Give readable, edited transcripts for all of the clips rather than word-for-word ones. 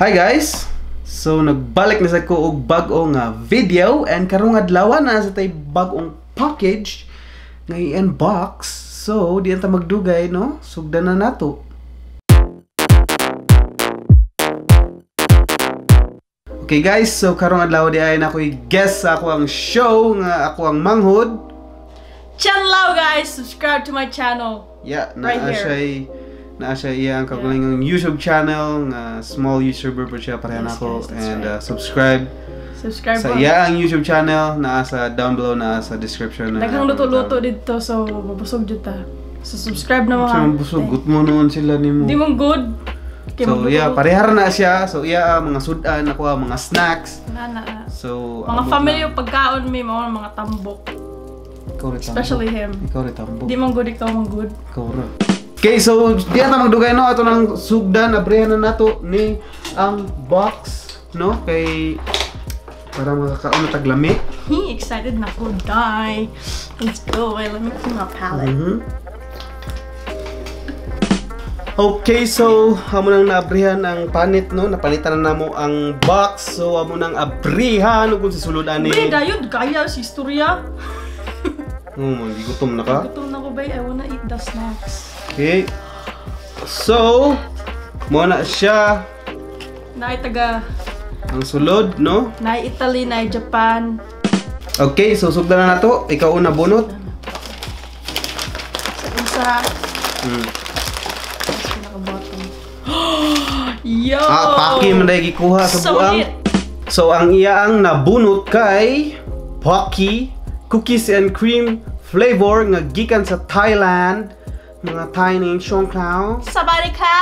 Hi guys! So nagbalik na sa ko og bag-o nga video and karong adlaw na sa tay bag-ong package nga i-unbox. So di ta magdugay, no? Sugdan na nato. Okay guys, so karong adlaw di ay na ako'y guest sa ako ang show nga ako ang manghod. Chen Lao guys, subscribe to my channel. Yeah, right here. Naa siya iya ang kagalingong YouTube channel nga small YouTuber po siya pareha Yes, nako guys, that's and right. Subscribe Subscribe sa iya ang YouTube channel naa sa down below, naa sa description. Daghang luto-luto dito, so mabusog jud ta. So subscribe na mga. So mabusog gut mo noon sila nimo. Di mong good. Kay So yeah, parehara na siya. So iya mga sudan ako mga snacks. Na. So mga family yung pagkaon mi mao mga tambok. Ikaw rin tambok. Especially him. Ikaw rin tambok. Di mong good, ikaw mong good. Ikaw ra. Okay, so di na magdugay, no? Ato nang sugdan, abrihan na nato ni ang box, no? Kay para makakaon na taglami. He excited na ko die. Let's go. Wait, let me clean my palate. Okay, so amo nang naabrihan ang panit, no? Napalitan na namo ang box. So amo nang abrihan ug sa sulod ani. Bre, dayon kaya si istorya. Oh, gutom na ka? Gutom na ko, bay. I wanna eat the snacks. Okay. So, mo na siya. Naay taga ang sulod, no? Naay Italy, naay Japan. Okay, so sugdan na nato. Ikaw una bunot. Sa unsa. Yo! Ah, paki man dai gikuha sa so buang. It. So ang iya ang nabunot kay Pocky cookies and cream flavor nga gikan sa Thailand. Mga Thai ning Sean Clown. Sabarika!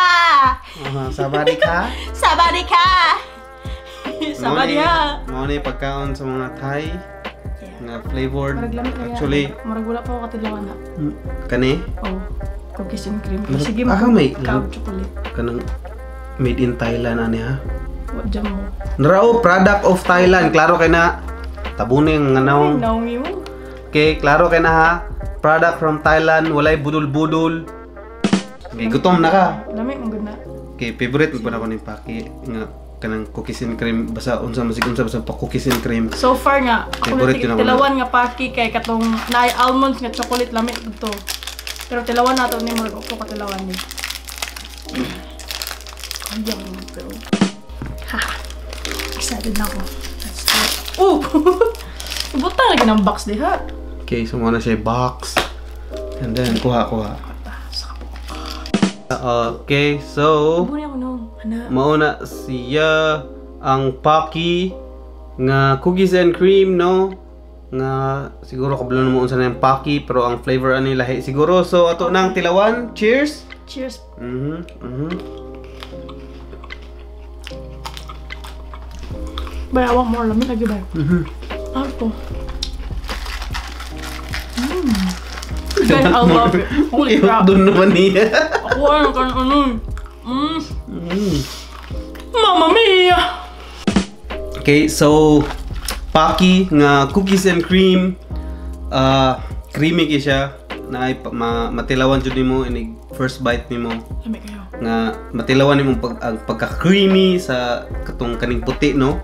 Sabarika? Sabarika! Sabarika! Mao ni pagkaon sa mga Thai nga flavored. Actually, murag wala pa ako katilawan na. Kani? Oh, cookies and cream. Sige, may chocolate. Kanang made in Thailand ani ha? Wa jam mo. Narao product of Thailand. Klaro kay na. Tabuning nga naong. Naong mo. Okay, klaro kay na ha. Product from Thailand, walay budol-budol. Okay, gutom na ka. Lami mong good na. Okay, favorite mo pa na ko ni Paki nga kanang cookies and cream basta unsa masig unsa basta pa cookies and cream. So far nga, ako na tilawan nga Paki kay katong naay almonds nga chocolate lami dito. Pero tilawan nato ni murag ko katilawan ni. Kaya mo pero. Ha. Excited na ako. Let's do it. Oh! Butang lagi ng box diha. Okay, so muna siya box. And then, kuha. Okay, so mauna siya ang Pocky nga cookies and cream, no? Nga siguro kabalo na mo unsa na yung Pocky, pero ang flavor ani lahi siguro. So ato nang tilawan. Cheers. Cheers. Bay, I want more. Lami lagi bay. Ako. Guys, I love it. Holy crap. Doon naman niya. Ako ano kan ano. Mamma mia! Okay, so Pocky nga cookies and cream. Creamy kay siya. Na matilawan jud nimo inig first bite nimo. Lami kayo. Nga matilawan nimo ang pagka-creamy sa katong kaning puti, no?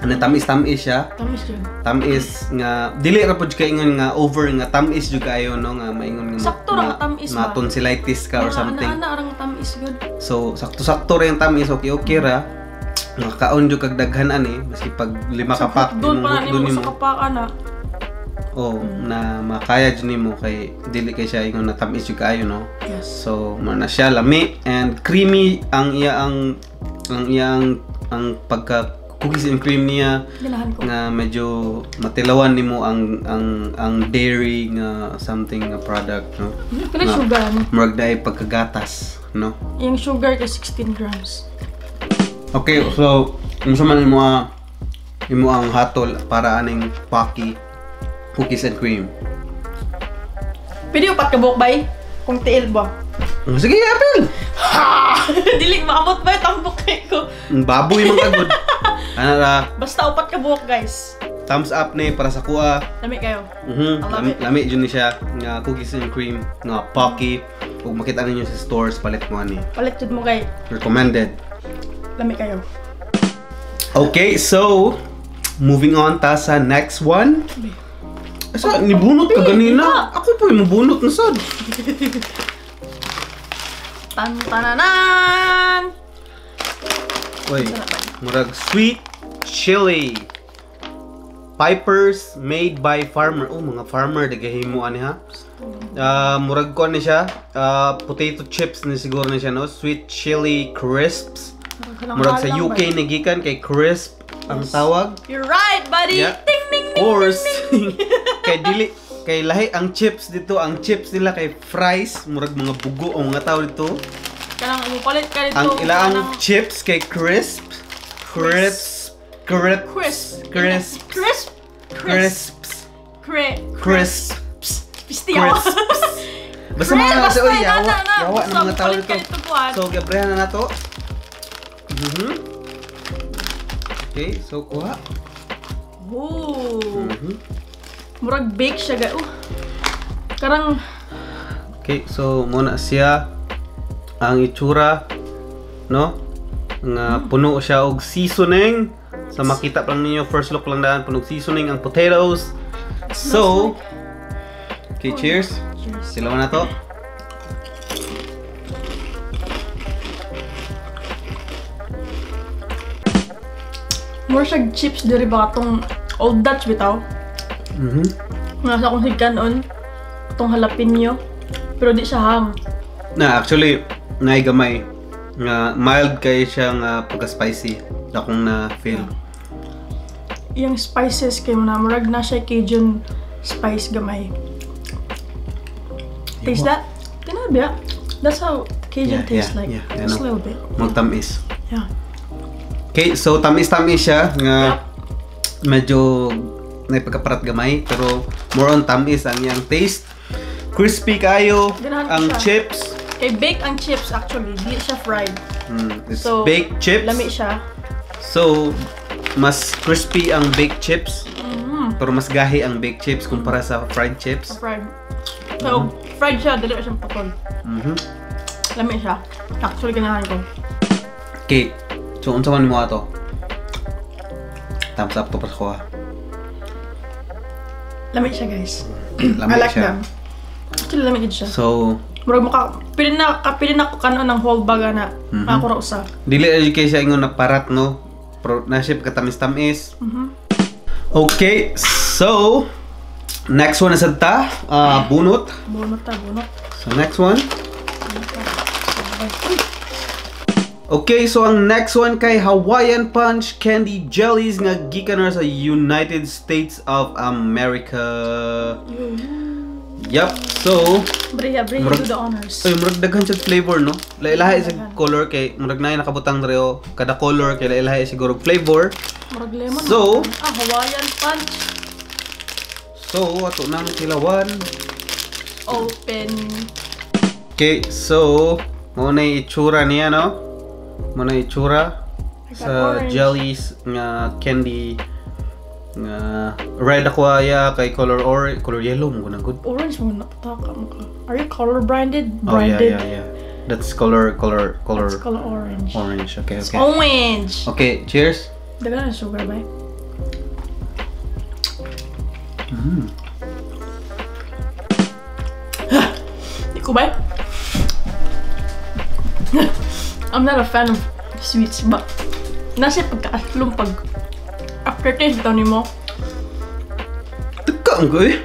Ano, tamis-tamis siya. Tamis jud. Tamis nga dili ra pud kaingon nga over nga tamis jud kaayo, no, nga maingon nga sakto ra tamis ba. Ma tonsillitis ka or something. Ana ra tamis gud. So sakto-sakto ra yung tamis, okay ra. Makakaon jud kag daghan ani maski pag 5 ka pack doon pa nimo sa kapak ana. Oh, na makaya jud nimo kay dili kay siya ingon na tamis jud kaayo, no. Yes. So mo na siya lami and creamy ang iya ang ang pagka cookies and cream niya nga medyo matilawan nimo ang dairy nga something nga product, no. Pila sugar ano? Murag dai pagkagatas, no. Yung sugar kay 16 grams. Okay, so unsa man imo ang hatol para aning Pocky cookies and cream? Pwede upat ka buok bay kung tiil ba? Sige, apil. Dili maabot bay tambok kay ko. Baboy man kagud. Ano ra? Basta upat ka buok, guys. Thumbs up ni para sa kuha. Lami kayo. Lami jud ni siya nga cookies and cream nga Pocky. Ug makita ninyo sa stores, palit mo ani. Palit jud mo kay. Recommended. Lami kayo. Okay, so moving on ta sa next one. Asa nibunot ka ganina? Ako po yung mabunot na sad. Tan tananan. Oy, murag sweet chili Pipers made by farmer. Oh, mga farmer nagahimo ani ha. Murag ko ni siya. Potato chips ni siguro ni siya, no? Sweet chili crisps. Murag sa UK ni gikan kay crisp ang tawag. You're right, buddy. Yeah. Ding ding ding. Of course. Kay dili kay lahi ang chips dito, ang chips nila kay fries, murag mga bugo ang mga tao dito. Kanang mupalit ka dito. Ang ilang chips kay crisp, crisp, crisp, crisp, crisp, crisp, crisps, crisp, crisps, crisps. Basta mga kasi oy, yawa, yawa ng mga tao dito. So gabrihan na nato. Okay, so kuha. Oh. Murag bake siya ga. Karang. Okay, so muna siya ang itsura, no? Nga puno siya og seasoning. Sa makita lang ninyo, first look lang daan, puno og seasoning ang potatoes. So, okay, cheers. Sila na to. More siya chips diri ba atong Old Dutch bitaw? Nga sa akong higkanon, atong jalapeno, pero di siya ham. Na actually naay gamay nga mild kay siya nga pagka-spicy akong na feel. Iyang spices kay na murag na siya Cajun spice gamay. Taste that? Tinod ba? That's how Cajun tastes like. Yeah, just a little bit. Magtamis. Yeah. Okay, so tamis-tamis siya nga medyo may pagkaparat gamay pero more on tamis ang iyang taste. Crispy kayo ang chips. Kay bake ang chips actually, di siya fried. It's so, baked chips. Lami siya. So, mas crispy ang baked chips. Pero mas gahi ang baked chips kumpara sa fried chips. Fried. So, fried siya, dali siyang putol. Lami siya. Actually, ganahan ko. Okay. So, unsa man mo ato? Thumbs up to para ko. Lami siya, guys. Lami I like siya. them. Actually, lami gid siya. So, murag maka pili na ko kanon ng whole bag na. Ako ra usa. Dili ra kay siya ingon na parat, no? Pero na siya pagkatamis-tamis. Okay, so next one is ta bunot. Bunot ta, bunot. So next one. Okay, so ang next one kay Hawaiian Punch Candy Jellies nga gikan sa United States of America. Yup, so Bria, do the honors. Oy, murag daghan siya flavor, no? Lahi-lahi sa color kay murag naay nakabutang diri oh. Kada color kay lahi-lahi siguro flavor. Murag lemon. So, Hawaiian Punch. So, ato nang kilawan. Open. Okay, so mao na itsura niya, no? Mao na itsura sa orange jellies nga candy nga red ako aya kay color orange, color yellow mo na good. Orange mo napataka mo ka. Are you color branded? Oh yeah. That's color That's color orange. Orange. Okay, It's okay. orange. Okay, cheers. Daghan na sugar ba? Di ko ba? I'm not a fan of sweets, but nasa pagkaaslong pag aftertaste daw nimo. Teka ang ko eh.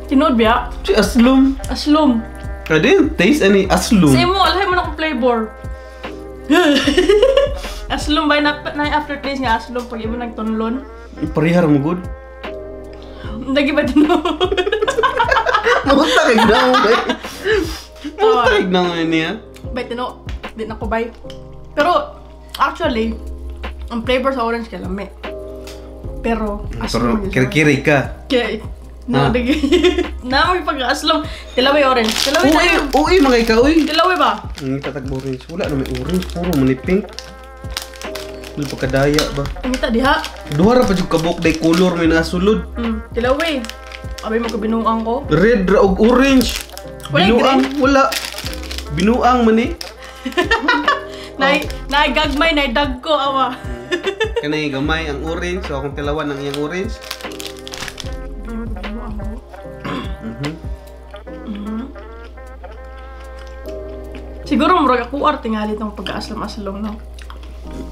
Tinuod biya? Si aslom. Aslom. I didn't taste any aslom. Sa imo, alhay mo na akong flavor. Aslom ba? Na aftertaste nga aslom pag imo nagtunlon. Parihar mo good. Lagi ba tinuod? Mutarig na mo ba? Mutarig na mo niya. Bay, tinuod. Di na ko bay. Pero, actually, ang flavor sa orange kay lami. Pero, aslom. Pero, kirikiri ka. Kaya, no, na may pag-aslom. Tilaway orange. Tilaway na yun. Uy, mga ikaw, uy. Tilaway ba? Ang tatag orange. Wala na may orange. Puro mo ni pink. May pagkadaya ba? Pangita diha. Duha ra pa jud kabuk day color may nasulod. Tilaway. Abay mo kabinuang ko. Red ra og orange. Wala Binuang, wala. Binuang man eh. Nay, Naigagmay, naidagko awa. Kanay gamay ang orange, so akong tilawan ang iyang orange. Siguro murag ako ar tingali tong pagkaaslom-aslom, no.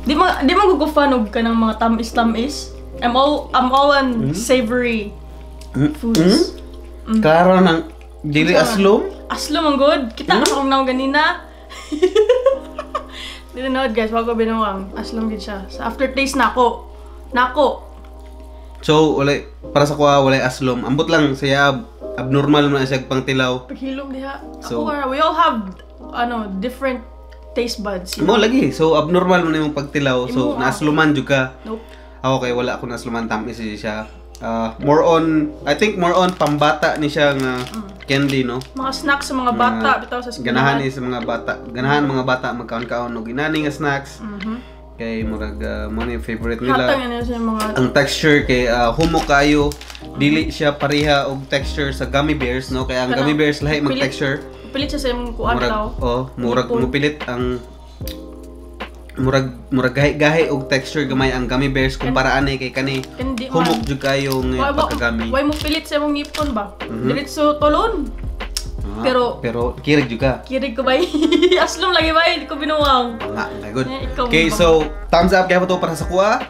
Di man ko fan og kanang mga tamis-tamis. I'm all on savory foods. Klaro nang dili aslom? Aslom ang good. Kita ka akong naong ganina. Dili na guys, wag ko binuwang. Aslom gid siya. Sa aftertaste nako. Nako. So, walay para sa kuha walay aslom. Ambot lang siya abnormal man siya pangtilaw. Paghilom diha. So, ako we all have different taste buds. Mo lagi. So abnormal man imong pagtilaw. So naasluman jud ka. Nope. Ako kay wala ako naasluman, tamis siya. More on, I think more on pambata ni siya nga candy, no? Mga snacks sa mga bata bitaw sa eskwelahan. Ganahan ni sa mga bata. Ganahan mga bata magkaon-kaon og inani nga snacks. Kay murag mo ni favorite nila. Hatang ano sa mga ang texture kay humok kayo, dili siya pareha og texture sa gummy bears, no? Kay ang gummy bears lahi mag texture. Pilit siya sa imong kuan daw. Oh, murag mupilit ang murag gahi-gahi og texture gamay ang gummy bears kumpara ani kay kani. Humok jud kayo nga pagkagami. Way mo pilit sa imong ngipon ba? Diretso tulon. Pero kirig jud ka. Kirig ko bay. Aslom lagi bay, di ko binuwang. Nga, good. Okay, so thumbs up kay to para sa kuha.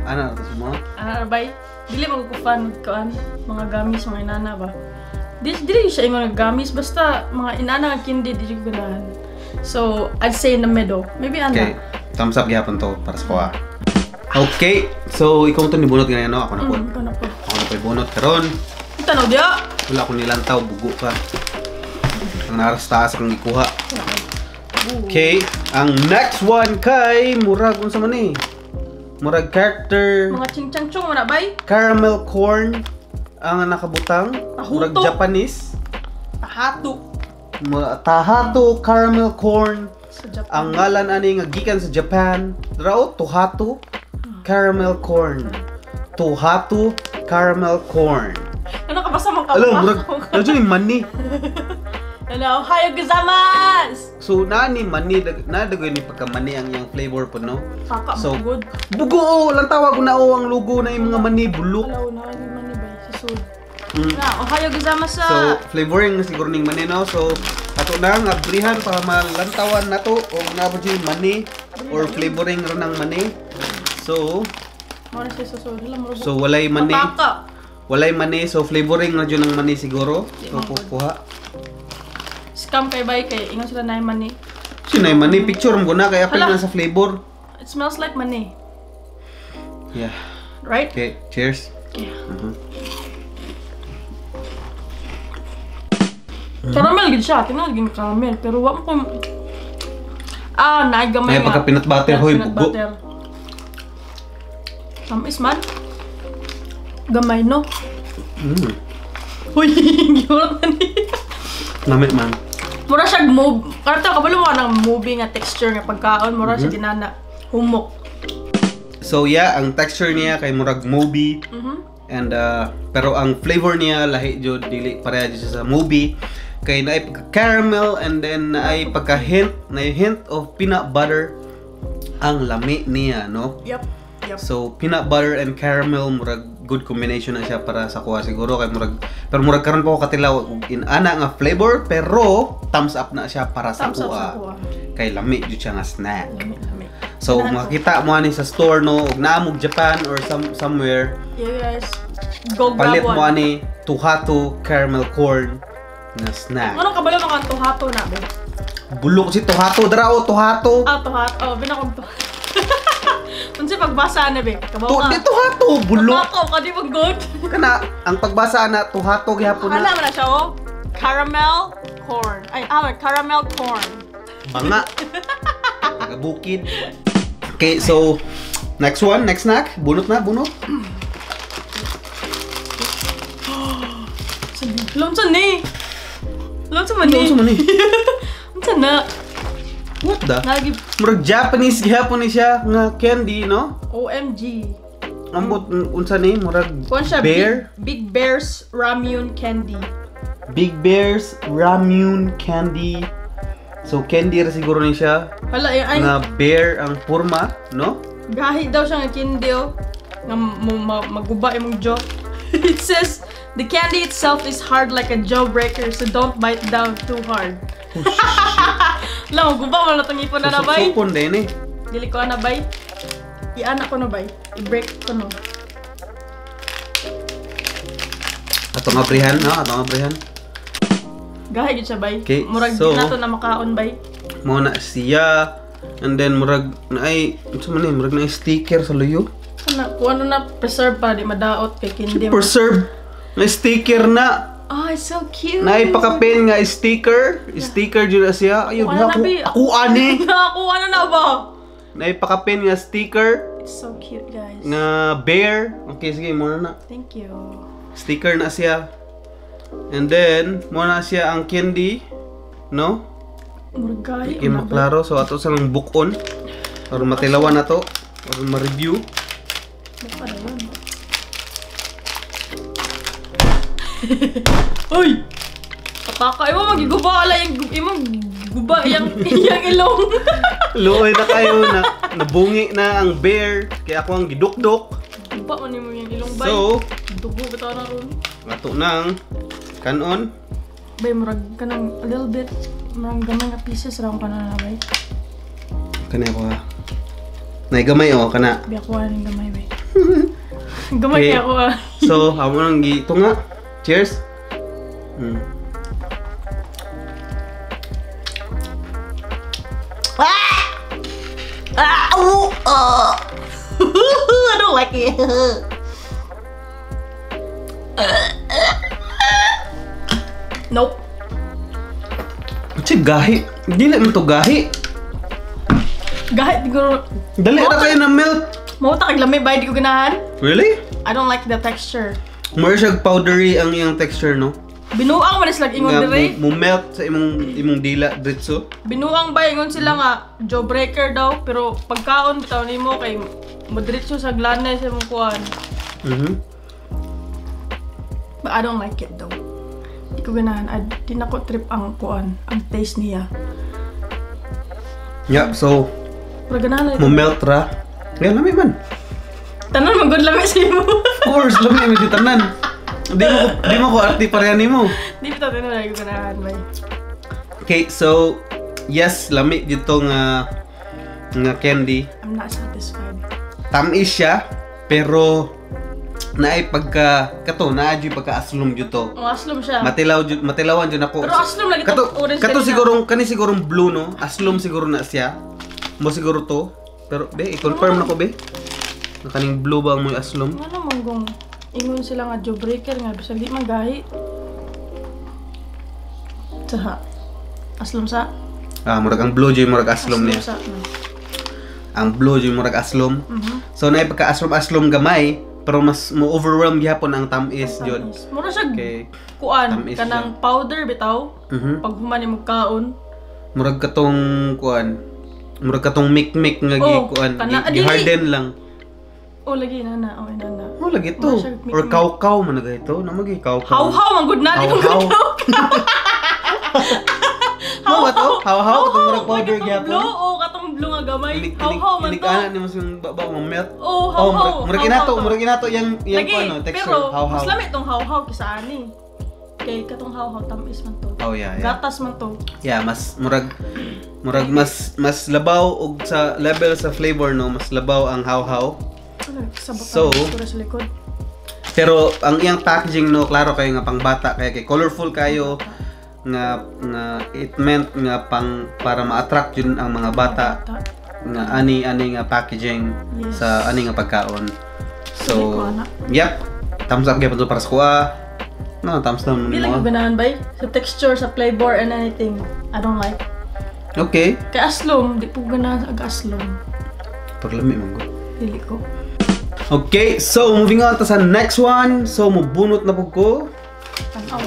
Ana to mo? Ana bay. Dili man ko fan kuan mga gummies, mga inana ba. Dili siya ingon nga gummies, basta mga inana nga candy di jud ganahan. So, I'd say in the middle. Maybe ana. Okay, thumbs up gihapon to para sa kuha. Okay, so ikaw to ni bunot ganyan, no? Ako na po. Ikaw na po. Ako na po bunot karon. Tanaw diya. Wala akong nilantaw, bugo ka. Ang naras taas akong gikuha. Okay, ang next one kay murag unsa man ni? Murag character. Mga ching-chang-chong man na bay. Caramel corn ang nakabutang. Murag Japanese. Tahato. Tahato caramel corn. Sa Japan. Ang ngalan ani nga gikan sa Japan. Rao Tohato caramel corn. Tohato caramel corn. Ano ka basta man ka? Alam, murag medyo ni mani. Hello, ohayo gozaimasu. So nani mani nadagoy ni pagka mani ang iyang flavor po, no? Kaka, so, good. Bugo lang tawag na o ang lugo na yung mga mani bulok. Alaw na ni mani ba sa sud. Na, ohayo gozaimasu. So flavoring na siguro ning mani, no? So ato na ang abrihan para malantawan nato og naa ba jud mani or flavoring ra ng mani. So mora siya sa sud. So walay mani. Mataka. Walay mani, so flavoring na jud ng mani siguro. So kukuha. Scam kay bay kay ingon sila na mani. Sino yung mani? Picture mo na kaya apil na sa flavor. It smells like mani. Yeah. Right? Okay, cheers. Yeah. Caramel gid siya, tingnan gid caramel pero wa mo ko naigamay nga. May pagka peanut butter hoy bugo. Tamis man. Gamay no. Uy, giwat na ni. Namit man. Mura siya move. Karto kabalo mo nang moving nga texture nga pagkaon, mura siya ginana humok. So yeah, ang texture niya kay murag mobi. And pero ang flavor niya lahi jud, dili pareha jud sa mobi. Kay naay pagka caramel and then naay pagka hint, naay hint of peanut butter ang lami niya, no? Yep. Yep. So peanut butter and caramel murag good combination na siya para sa kuha siguro kay murag pero murag karon pa ko katilaw og inana nga flavor pero thumbs up na siya para sa kuha. Kay lami jud siya nga snack. Lami. So makita mo ani sa store, no, og naa mo Japan or somewhere. Yeah guys. Go grab Palit one. mo ani Tohato caramel corn na snack. Anong kabalo mga Tohato na be? Bulok si Tohato dara o Tohato. Ah, Tohato. Oh, binakong to. Unsa pagbasa na be? Kabaw ka. Di Tohato bulok. Tohato ka di ba good? Kana ang pagbasa na Tohato gihapon na. Ana man na siya oh. Caramel corn. Ay, caramel corn. Banga. Taga-bukid. Okay, so next one, next snack. Bunot na, bunot. Lunsa ni. Lunsa man ni. Unsa man ni? Unsa na? What the? Murag Japanese gihapon ni siya nga candy, no? OMG. Ambot unsa ni murag siya, bear? Big Bear's Ramyun Candy. Big Bear's Ramyun Candy. So candy ra siguro ni siya. Hala, ay nga bear ang porma, no? Gahi daw siya nga candy oh. Nga maguba imong jaw. It says the candy itself is hard like a jawbreaker, so don't bite down too hard. Oh, shit. Lang, guba mo na itong ipon na na, bay. Supon din eh. Dili ko na, bay. Iana ko na, bay. I-break ko no. Atong abrihan, no? Atong abrihan. Gahi gid siya, bay. Okay, murag so, di na to na makaon, bay. Mao na siya. And then murag naay, unsa man ni, murag naay sticker sa luyo. Kana, kung ano na preserve pa di madaot kay candy. Preserve. May sticker na. Oh, it's so cute. Naay pakapin nga sticker. Sticker jud na siya. Ayun, Wala na, bi. ako ani. Ako ano na ba? Naay pakapin nga sticker It's so cute, guys. nga bear. Okay, sige, mo na. Thank you. Sticker na siya. And then, mo na siya ang candy, no? Murag gahi. Okay, maklaro. So, ato sa lang book-on. Or matilawan na to. Or ma-review. Uy! Pataka, imo magiguba ala yung imong guba yang iyang ilong. Luoy na kayo na nabungi na ang bear. Kaya ako ang gidukdok. Guba man nimo yung ilong bay. So, dugo bitaw na ron. ato nang kanon. Bay murag kanang a little bit murag gamay nga pieces ra akong kanon na bay. Kani ako ha. Nay gamay oh kana. Bi ako ning gamay bay. Gamay Okay. kay ako ah. So, amo nang gitunga. Cheers. Ah! Ooh, I don't like it. Nope. Kasi gahi. Dili man to gahi. Gahi siguro. Dali ra kayo na melt. Mao ta kag lami bay di ko ganahan. Really? I don't like the texture. More siya powdery ang iyang texture, no? Binuang man sila ingon Nga dire. mo melt sa imong dila diretso. Binuang ba ingon sila nga jawbreaker daw pero pagkaon bitaw nimo kay modiretso sa glanay sa imong kuan. But I don't like it though. Di ko ganahan. Di na ko trip ang kuan, ang taste niya. Yeah, so Pero ganahan mo melt ra. Nga lami man. Tanan man gud lami sa imo. Of course, lami man tanan. Di mo ko arte pareha nimo. Di bitaw tanan ko ganahan bay. Okay, so yes, lami dito nga nga candy. I'm not satisfied. Tamis siya, pero naay pagka kato naa jud pagka aslom jud to. Oh, aslom siya. Matilaw jud, matilawan jud ako. Pero aslom lagi kato, tong orange kato kanina. siguro kani sigurong blue no. Aslom siguro na siya. Mo siguro to. Pero be, i-confirm na ko be. Na kaning blue ba ang mo'y aslom? Ano man gong ingon sila nga jawbreaker nga bisag di man gahi. Saha. Aslom sa. Ah, murag ang blue jud murag aslom niya. Sa. No. Ang blue jud murag aslom. So naay pagka aslom-aslom gamay, pero mas mo overwhelm gihapon ang tamis jud. Mura siya Okay. kuan Tamis kanang powder bitaw. Pag human nimo kaon. Murag katong kuan. Murag katong mikmik nga Oh, gi kuan, kana- gi harden lang. Oh lagi nana, oh nana. Oh lagi to. Mura siya mikmik. Or kaw-kaw man na ito. Namagi kaw-kaw. Haw-haw man gud na di ko Haw-haw. kaw. Mo ba to? Haw-haw katong murag powder Katong gihapon. blue, oh katong blue nga gamay. Haw-haw man Inig to. ana nimo sa baba mo melt. Oh, Oh, haw-haw. murag Haw-haw inato, to. murag inato yang yang Lagi, kuan no, texture. pero Haw-haw. mas lami tong haw-haw kaysa ani. Kay katong haw-haw tamis man to. Oh yeah, yeah. Gatas man to. Yeah, mas murag murag mas mas labaw og sa level sa flavor no, mas labaw ang haw-haw. Ano, sabot So, ang sa likod. Pero ang iyang packaging no, klaro kayo nga pangbata kaya kay colorful kayo nga nga it meant nga pang para ma-attract yun ang mga bata nga ani ani nga packaging Yes. sa ani nga pagkaon. So, Dili ko, yep. Thumbs up gyapon to para sa kuha. No, thumbs down Di lang mo. ko ganahan bay. Sa texture, sa flavor, and anything. I don't like. Okay. Kay aslom, di po ganahan sa aslom. Pero lami man gud. Dili ko. Okay, so moving on to sa next one. So mubunot na pud ko. Tanaw.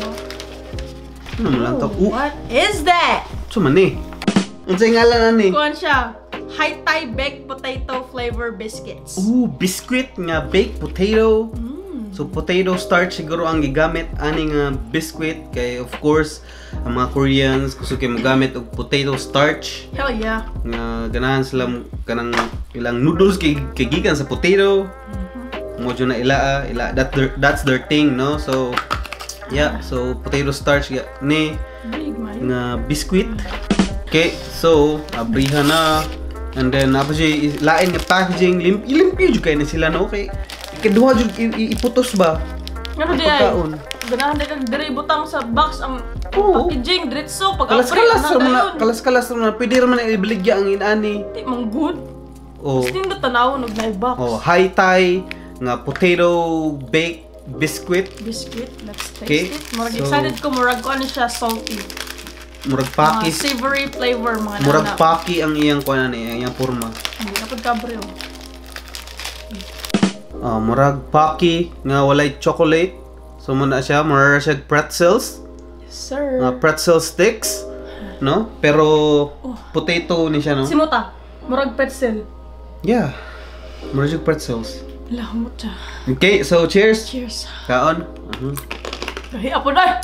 Ano mo lang to? Oh, what is that? So man eh. Unsay ngalan ani? Kuan siya. High Thai baked potato flavor biscuits. Ooh, biscuit nga baked potato. So potato starch siguro ang gigamit ani nga biscuit kay of course Ang mga Koreans kusog kay mogamit og potato starch. Hell yeah. Nga ganahan sila kanang ilang noodles kay gikan sa potato. Mo jud na ila that's their thing, no? So yeah, so potato starch ni nga biscuit. Okay, so abrihan na. And then apa siya lain nga packaging, limpyo jud kay na sila, no? Kay kaduha jud iputos ba? Ngano di ay? Ganahan di kag diri butang sa box ang packaging diretso pag kalas-kalas na pwede ra man ibaligya ang inani. Di man good. Oh. Gusto nindot tanawon og naay box. Oh, high Thai nga potato baked biscuit. Biscuit, let's taste it. Murag excited ko, murag ko ano siya, salty. Murag paki. Savory flavor mga murag paki ang iyang kuan ani, ang iyang porma. Hindi na pud kabreo. Murag paki nga walay chocolate. So mo na siya, murag siya pretzels. Yes, sir. Pretzel sticks, no? Pero potato ni siya, no? Simuta. Murag pretzel. Yeah. Murag siya pretzels. Lamot siya. Okay, so cheers. Cheers. Kaon. Gahi apo dai.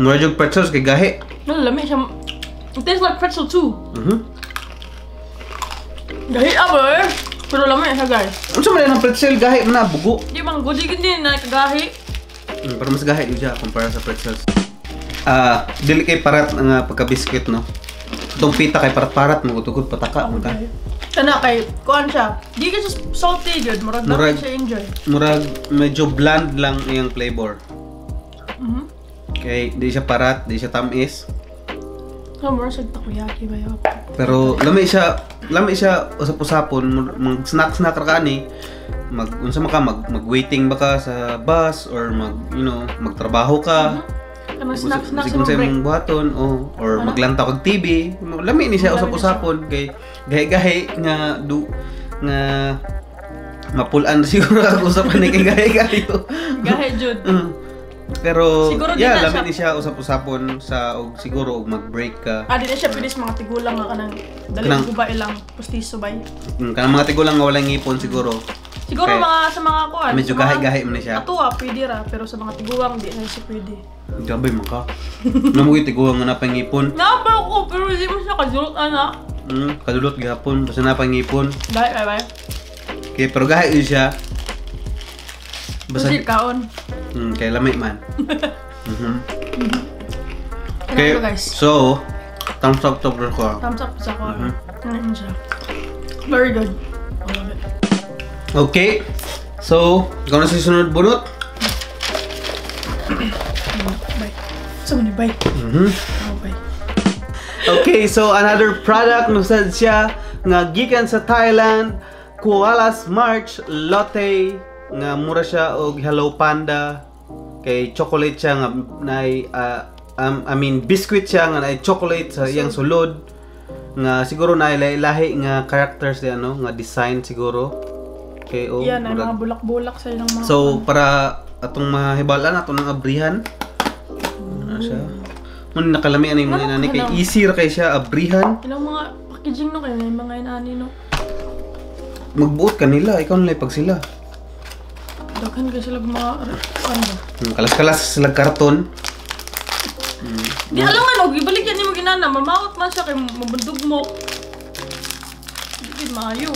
Murag siya pretzels kay gahi. No, lami siya. It tastes like pretzel too. Gahi apo eh. Pero lami siya, guys. Unsa man ang pretzel gahi man na bugo? Di man good gid na kagahi. Pero mas gahi jud siya kumpara sa pretzels. Dili kay parat nga pagka-biscuit, no? Itong pita kay parat-parat mo tugod pataka man ka. Kana kay kuan siya. Di kay salty jud, murag na siya enjoy. Murag medyo bland lang iyang flavor. Okay, di siya parat, di siya tamis. Murag siya takoyaki ba yun? Pero lami siya usap-usapon, mag snack-snack ra ka ani. Mag unsa man ka mag-waiting ba ka sa bus or mag you know, magtrabaho ka. Kanang snack-snack sa break. Buhaton or maglantaw kag TV. Lami ni siya usap-usapon kay gahi-gahi nga du nga mapulan siguro kag usapan ni kay gahi-gahi. Gahi jud. Pero siguro yeah, lami ni siya usap-usapon sa og siguro og mag-break ka. Di na siya pwede sa mga tigulang nga kanang dali ko ba ilang pustiso bay. Kanang mga tigulang nga walay ngipon siguro. Siguro okay. Mga sa mga kuan. Medyo gahi-gahi man ni siya. Atuwa pwede ra, pero sa mga tiguang di na siya pwede. Grabe man ka. Namo gyud tiguang nga napay ngipon. Napa ko pero di mo siya kadulot ana. Kadulot gihapon basta napay ngipon. Bye bye bye. Okay, pero gahi gyud siya. Basta kaon. Kay lami man. Okay, guys. So, thumbs up to ko. Thumbs up sa ko. Siya. Very good. I love it. Okay. So, ikaw na sa sunod bunot. Bye. So many bye. Oh, bye. Okay, so another product no sad siya nga gikan sa Thailand, Koala's March Latte nga mura siya og Hello Panda kay chocolate siya nga nay I mean biscuit siya nga nay chocolate sa iyang sulod nga siguro na lahi nga characters di ano nga design siguro. Okay, oh, yeah, na mga bulak-bulak sa ilang mga. So para atong mahibalan ato nang abrihan. Ano siya? Mun nakalami ani mo inani kay easy ra kay siya abrihan. Ilang mga packaging no kay mga inani no. Magbuot kanila, ikaw na pag sila. Daghan kay sila mga ano. Kalas-kalas sila karton. Di alam nga no, ibalik yan nimo ginana, mamawat man siya kay mabundog mo. Di maayo.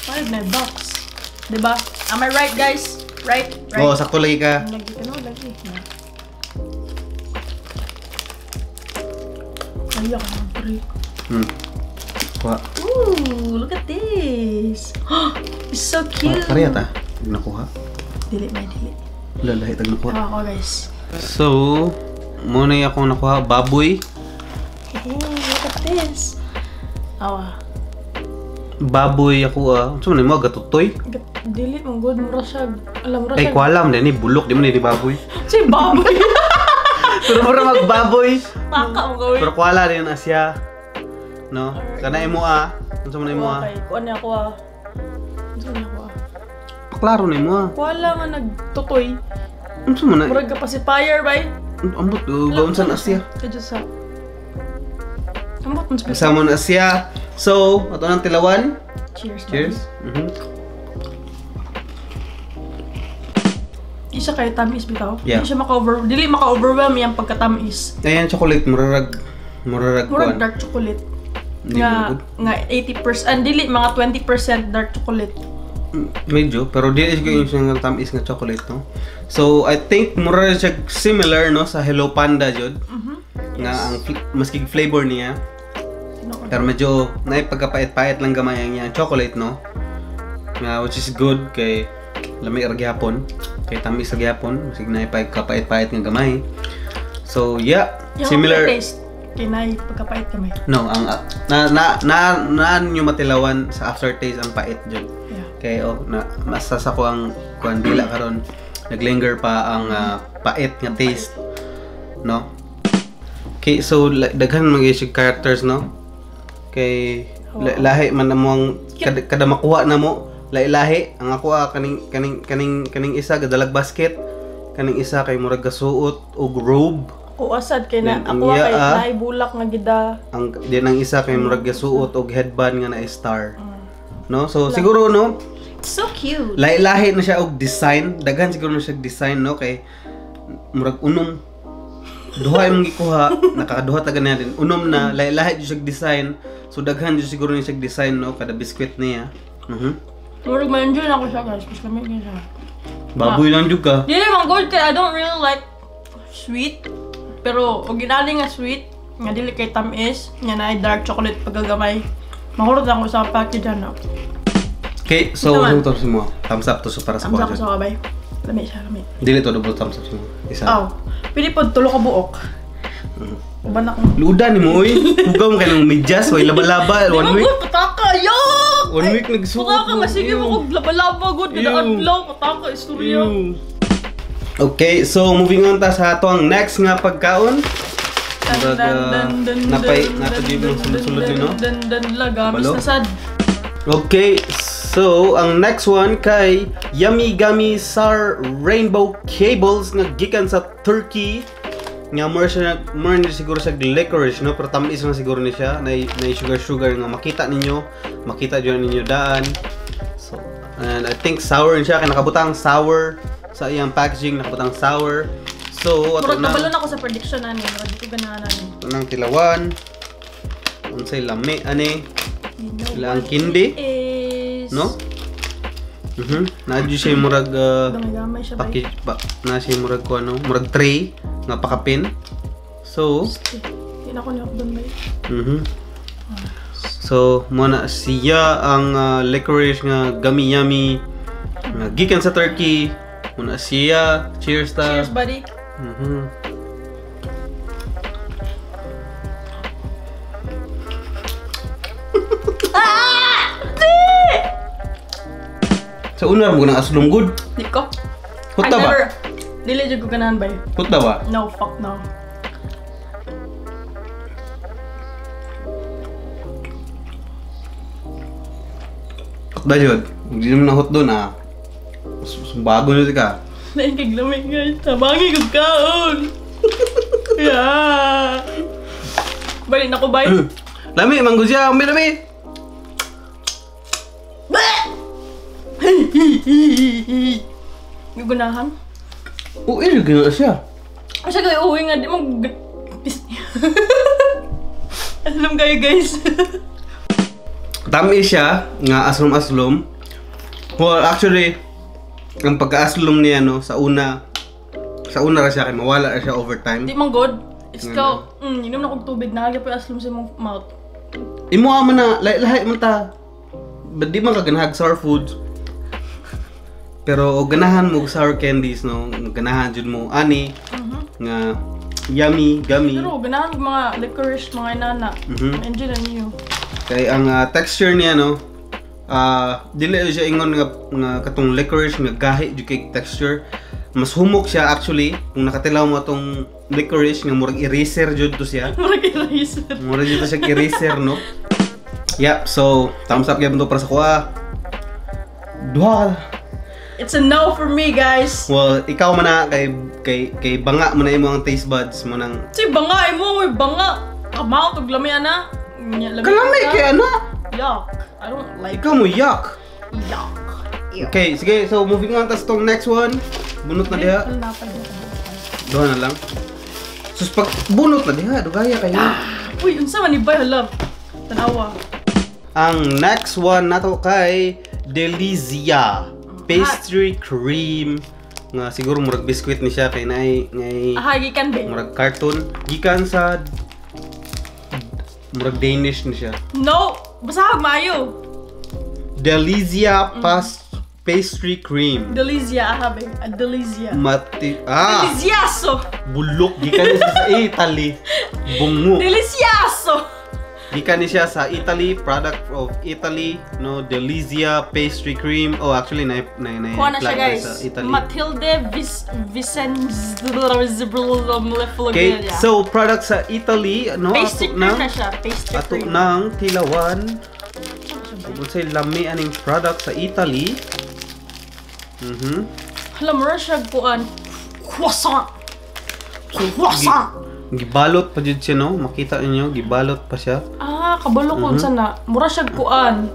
Five na box. Diba? Am I right, guys? Right? Right. Oh, sakto lagi ka. Lagi ka no, lagi. Ay, ako ng Kuha. Ooh, look at this. It's so cute. Pareha ta. Nakuha. Dili, may dili. Lalahi tag nakuha. Ako, guys. So, muna yung akong nakuha, baboy. Hey, look at this. Awa. Baboy ako ah. Unsa man mo gatutoy? Dili man good mura siya. Alam ra siya. Ay, kualam din ni bulok di man ni baboy. Si baboy. Pero mura magbaboy. Paka mo gawin. Pero kuala din na siya. No? Kana imo ah. Unsa man imo ah? Okay, kuan niya ako ah. Unsa man ako ah? Klaro na imo ah. Kuala nga nagtutoy. Unsa man na? Murag ka pacifier bay. Ambot gaunsa na siya. Kadyo sa. Ambot man sa. Kasama na siya. So, ato nang tilawan. Cheers. Cheers. Di siya kay tamis bitaw. Yeah. Di siya maka-over, dili maka-overwhelm yang pagkatamis. Ayan chocolate murag murag Murag dark chocolate. Nga nga 80% dili mga 20% dark chocolate. Medyo, pero dili siya yung tamis nga chocolate, no. So I think murag siya similar, no, sa Hello Panda jud. Nga ang maski flavor niya. Pero medyo naay pagkapait-pait lang gamay ang iyang chocolate, no. Nga which is good kay lami ra gihapon, kay tamis ra gihapon, masig naay pagkapait-pait nga gamay. So yeah, yung similar taste kay naay pagkapait gamay. No, ang na nyo matilawan sa aftertaste ang pait jud. Yeah. Kay oh, na masasa ko ang kuan dila karon naglinger pa ang pait nga taste, no. Okay, so daghan man gyud characters, no. Kay lahi man na mo ang kada makuha na mo lahi-lahi ang ako kaning isa gadalag basket, kaning isa kay murag gasuot og robe. Ako asad kay na ako kay naay bulak nga gida. Ang din ang isa kay murag gasuot og headband nga na star. No? So siguro, no, so cute. Lahi-lahi na siya og design, daghan siguro na siya design, no, kay murag unom duha imong gikuha, nakakaduha ta ganyan din. Unom na lahi-lahi jud siya design. So daghan jud siguro ni siya design, no, kada biskwit niya. Murag ma-enjoy na ako siya, guys. Mas lamig niya siya. Baboy lang jud ka. Dili man good kay I don't really like sweet. Pero og ginali nga sweet, nga dili kay tamis, nga naay dark chocolate pagkagamay. Mahurot lang ko sa package ano. Okay, so thumbs up mo. Thumbs up to so para sa Thumbs up sa kabay. Lami siya, lami. Dili to double thumbs up mo. Isa. Oh. Pili pod tulo ka buok. Uban ako. Luda ni mo oy. Hugaw mo kay nang medyas, way laba-laba one week. Pataka, yok. 1 week nagsuot. Pataka masige mo kog laba-laba gud kada adlaw pataka istorya. Okay, so moving on ta sa ato ang next nga pagkaon. Napay natugib ng sulod-sulod ni, no. Lagamis na sad. Okay, so ang next one kay Yummy Gummy Sour Rainbow Cables nga gikan sa Turkey. Nga more siya more ni siguro sa licorice, no, pero tamis na siguro ni siya, na sugar nga makita ninyo, makita jud ninyo daan. So and I think sour siya kay nakabutang sour sa iyang packaging, nakabutang sour. So ato na. Murag ako sa prediction ani, murag di ko ganahan ani. Nang tilawan. Unsay lami ani? Ila ang kindi is... no? Na jud siya murag gamay siya package pa, na siya murag ko ano, murag tray nga pakapin. So, di na ko ni updon bay. So, mo na siya ang licorice nga gummy yummy nga gikan sa Turkey. Mo na siya. Cheers ta. Cheers, buddy. Ah! Sa una mo nang aslom good. Di ko. Huta ba? Dili jud ko ganahan bay. Huta ba? No, fuck no. Hot jud. Hindi naman na hot doon ah. Bago nyo ka. Lain kay lamig guys. Tabangi kog kaon. Yeah. Bali na ko bay. Lami man gud siya, lami lami. Gugunahan? Oo, gana siya. Asa kayo uwi nga di mo Alam kayo guys. Tamis siya nga aslom-aslom. Well, actually ang pagka-aslom niya, no, sa una ra siya kay mawala ra siya over time. Di man good. It's still, inom na kog tubig na pa aslom sa imong mouth. Imo man na lahi man ta. But di man ka ganahag sour foods. Pero og ganahan mo og sour candies, no, ganahan jud mo ani nga yummy, gummy. Pero ganahan og mga licorice, mga inana. Enjoy na niyo. Kay ang texture niya, no, dili siya ingon nga katong licorice nga gahi jud kay texture. Mas humok siya actually kung nakatilaw mo atong licorice nga murag eraser jud to siya. Murag eraser. Murag jud to siya eraser, no. Yep, so thumbs up gyud to para sa kuha. Duha. It's a no for me, guys. Well, ikaw man na kay banga man na imo ang taste buds mo nang. Si banga imo, oy banga. Kamaw tug lami ana. Kalami kay ana. Yuck. I don't like. Ikaw mo yuck. Yuck. Okay, sige. So moving on ta sa tong next one. Bunot na diha. Duha na lang. Sus, pag bunot na diha, dugaya kayo. Uy, unsa man ni bay, hala. Tanawa. Ang next one nato kay Delizia pastry cream nga siguro murag biscuit ni siya kay naay ngay Aha, gikan be. Murag cartoon gikan sa murag Danish ni siya. No, basta maayo. Delizia pastry cream. Delizia, aha be. Delizia. Mati ah. Delizioso. Bulok gikan ni siya sa Italy. Bungo. Delizioso. Gikan ni siya sa Italy, product of Italy, no, Delizia pastry cream. Oh, actually na na Kuha na siya, guys. Sa Italy. Matilde Vicenz. Okay, so product sa Italy, no, pastry cream na siya, pastry ato cream. Nang tilawan. Kung say lami aning product sa Italy. Hala, mura siya kuan. Croissant. Croissant. Gibalot pa jud siya, no? Makita ninyo, gibalot pa siya. Ah, kabalo ko unsa na. Mura siya kuan.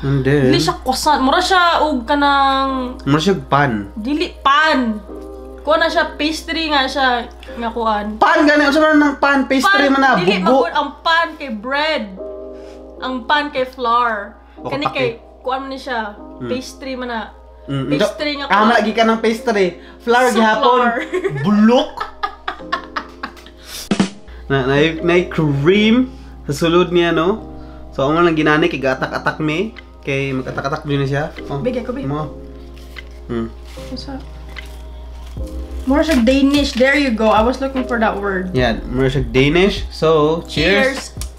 And then, dili siya croissant. Mura siya og kanang mura siya pan. Dili pan. Kuan na siya, pastry nga siya nga kuan. Pan gani unsa man nang pan, pastry man na dili bugo. Magud ang pan kay bread. Ang pan kay flour. O, kani pake. Kay kuan man ni siya, pastry man na. Pastry nga kuan. Ah, lagi ka ng pastry. Flour So, gihapon. flour. Bulok. Na cream sa sulod niya, no? So, ang lang ginani kay gatak-atak mi. Kay mag-atak-atak din na siya. Oh. Bigay ko, bigay. Mo. What's up? More siya Danish. There you go. I was looking for that word. Yeah, more siya Danish. So, cheers. Cheers.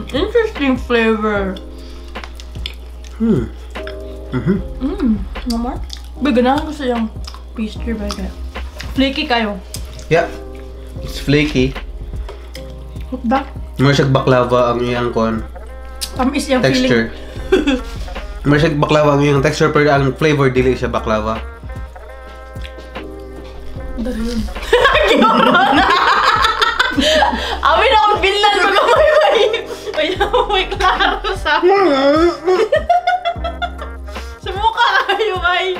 Interesting flavor. No more? Big, ganahan ko sa iyang pastry ba kaya? Flaky kayo. Yeah. It's flaky. What ba? More siya baklava ang iyang kon. Tamis iyang texture. Feeling. More siya baklava ang iyang texture pero ang flavor dili siya baklava. Dariyun. Amin akong binlan pag may klaro sa Sumuka kayo, bay.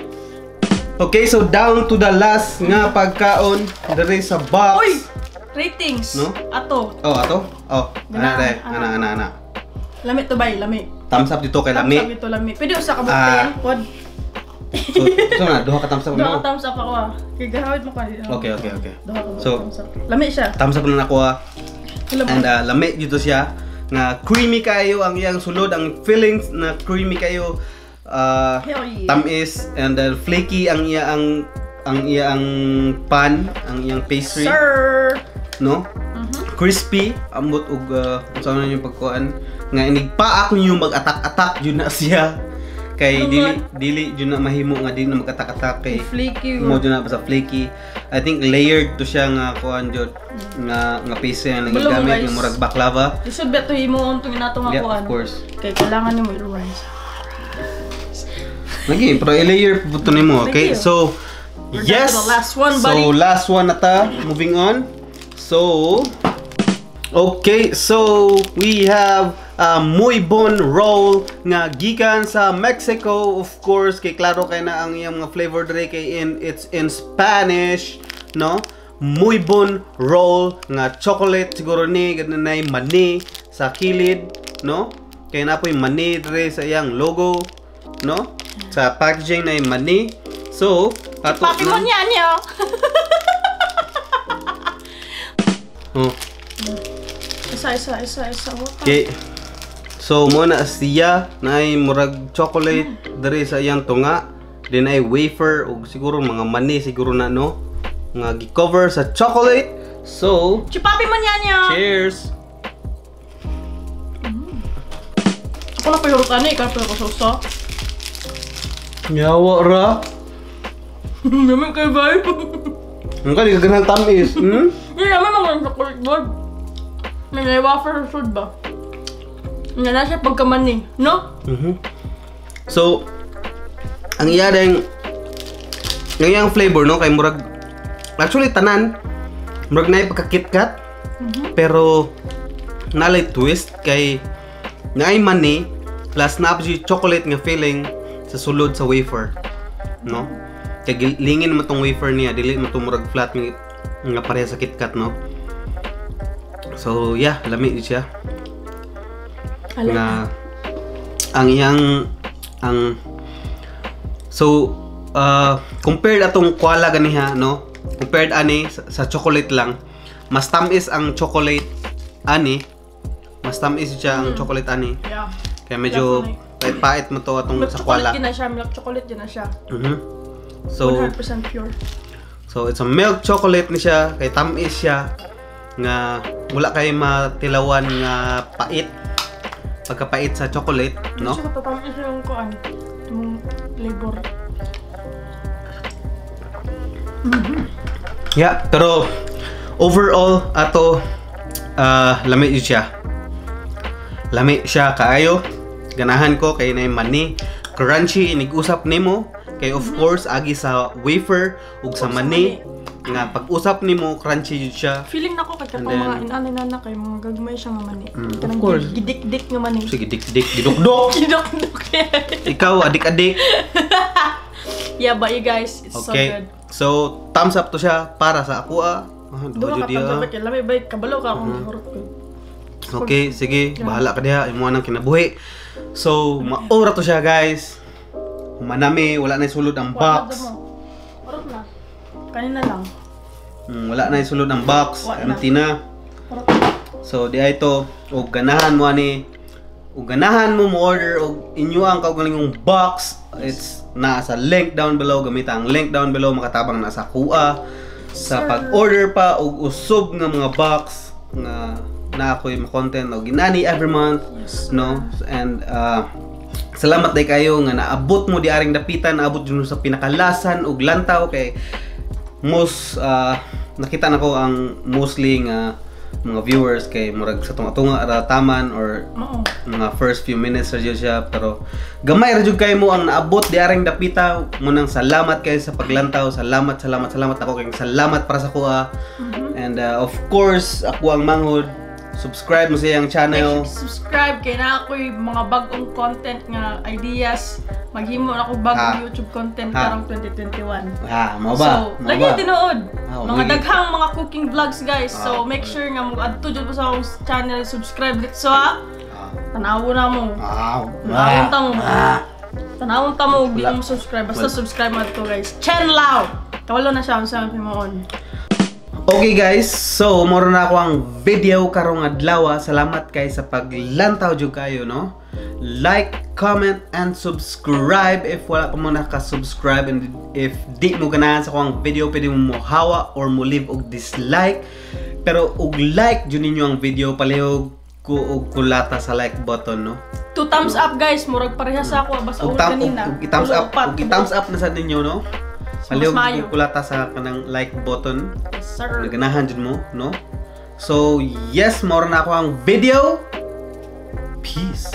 Okay, so down to the last nga pagkaon diri sa box. Uy! Ratings. No? Ato. Oh, ato? Oh, ana ana ana ana. Lami to bay, lami. Thumbs up dito kay lami. Thumbs up dito lami. Pwede usa ka buok pod. So na duha ka thumbs up mo. Duha ka thumbs up ako ah. Kay gahawid mo ka dito. Okay. Duha ka so, thumbs up. Lami siya. Thumbs up na nako ah. And lami dito siya nga creamy kayo ang iyang sulod, ang fillings na creamy kayo. Yeah. Tamis and then flaky ang iyang pan, ang iyang pastry. Sir. No? Crispy ambot og unsa man yung pagkuan nga inigpaak ninyo mag-atak-atak jud na siya. Kay dili jud na mahimo nga dili na mag-atak-atak kay flaky mo jud na basta flaky. I think layered to siya nga kuan jud nga pastry ang gigamit nga murag baklava. Lisod ba to himuon tong inato nga kuan? Yeah, of course. Kay kailangan nimo i-rice. Lagi, pero i-layer po ito nimo, okay? So, yes! Last one, buddy. So, last one na ta. Moving on. So, okay, so we have a Muy Bon roll nga gikan sa Mexico. Of course, kay klaro kay na ang iyang mga flavor dre kay it's in Spanish, no? Muy Bon roll nga chocolate siguro ni ganun na mani sa kilid, no? Kay na po'y mani dre sa iyang logo, no? Sa packaging na yung mani. So, ato Papi mo niya niyo. Oh. Isa. Okay. So, mo na siya na ay murag chocolate diri sa iyang tunga. Din ay wafer o siguro mga mani siguro na, no? Nga gi-cover sa chocolate. So, Chupapi mo niya niyo. Cheers. Ako na favorite ani, ikaw favorite ko sa. Yawa ra. Naman kayo ba? Ang kali ka ganang tamis. Hindi naman mga chocolate board. May wafer sa sud ba? Nga na siya pagkamani, no? So, ang iya ding ang iyang flavor, no? Kay murag actually tanan murag naay pagka KitKat. Pero nalay twist kay naay mani. Plus naa pa chocolate nga feeling sa sulod sa wafer, no? Kay lingin mo tong wafer niya, dili mo to murag flat nga pareha sa KitKat, no? So yeah, lami siya. Nga ang iyang ang so compared atong koala ganiha, no? Compared ani sa chocolate lang, mas tamis ang chocolate ani. Mas tamis siya ang chocolate ani. Yeah. Kaya medyo pait-pait mo to atong milk sa koala. Chocolate din na siya, milk chocolate din na siya. So 100% pure. So it's a milk chocolate ni siya, kay tamis siya nga wala kay matilawan nga pait. Pagkapait sa chocolate, no? Siya katatamis yung kuan, yung flavor. Yeah, pero overall ato lami siya. Lami siya kaayo. Ganahan ko kay nay mani, crunchy inig-usap nimo kay of course agi sa wafer ug sa mani nga pag-usap nimo crunchy jud siya. Feeling nako kay katong mga inana kay mga gagmay siya nga mani. Of course. Gidikdik nga mani. Sige, dikdik, gidukdok. Gidukdok. Ikaw adik-adik. Yeah, but you guys, it's so good. So, thumbs up to siya para sa ako ah. Duha ka thumbs up kay lami bay kabalo ka akong gihurot ko. Okay, sige, bahala ka diha, imo nang kinabuhi. So, maura to siya, guys. Humanami, wala na isulod ang box. Urot na. Kanina lang. Wala na isulod ang box, empty na. So, di ay to, og ganahan mo ani, og ganahan mo mo order og inyo ang kaugalingong box. It's naa sa link down below, gamita ang link down below, makatabang na sa kuha sa pag-order pa og usob nga mga box nga na ako'y ma-content og ginani every month, yes, no? And salamat day kayo nga naabot mo di aring dapitan, naabot jud sa pinakalasan og lantaw kay most nakita nako ang mostly nga mga viewers kay murag sa tunga-tunga ra taman or mga first few minutes ra jud siya, pero gamay ra jud kay mo ang naabot di aring dapita mo. Nang salamat kayo sa paglantaw, salamat, salamat, salamat ako kay salamat para sa kuha. And of course ako ang manghod. Subscribe mo sa iyang channel. Make sure to subscribe kay na ako'y mga bagong content nga ideas. Maghimo na ako bagong YouTube content karong 2021. Ha, mao ba? So, lagi tinuod. Mga daghang mga cooking vlogs, guys. So, make sure nga mo-adto jud mo sa akong channel, subscribe dito ha. Tanawo na mo. Tanawon ta mo. Tanawon ta mo di mo subscribe. Basta subscribe mo adto, guys. Chen Lao. Kawalo na siya sa himuon. Okay guys, so moro na ako ang video karong adlaw. Salamat kay sa paglantaw jud kayo, no? Like, comment, and subscribe if wala pa mo naka-subscribe, and if di mo ganahan sa akong video, pwede mo mohawa or mo leave og dislike. Pero og like jud ninyo ang video, palihog ko og kulata sa like button, no? 2 thumbs up guys, murag pareha sa ako basta og kanina. Og i-thumbs up, og i-thumbs up na sa ninyo, no? Palihog ko kulata sa kanang like button. Yes, sir. Naganahan jud mo, no? So, yes, moro na ako ang video. Peace.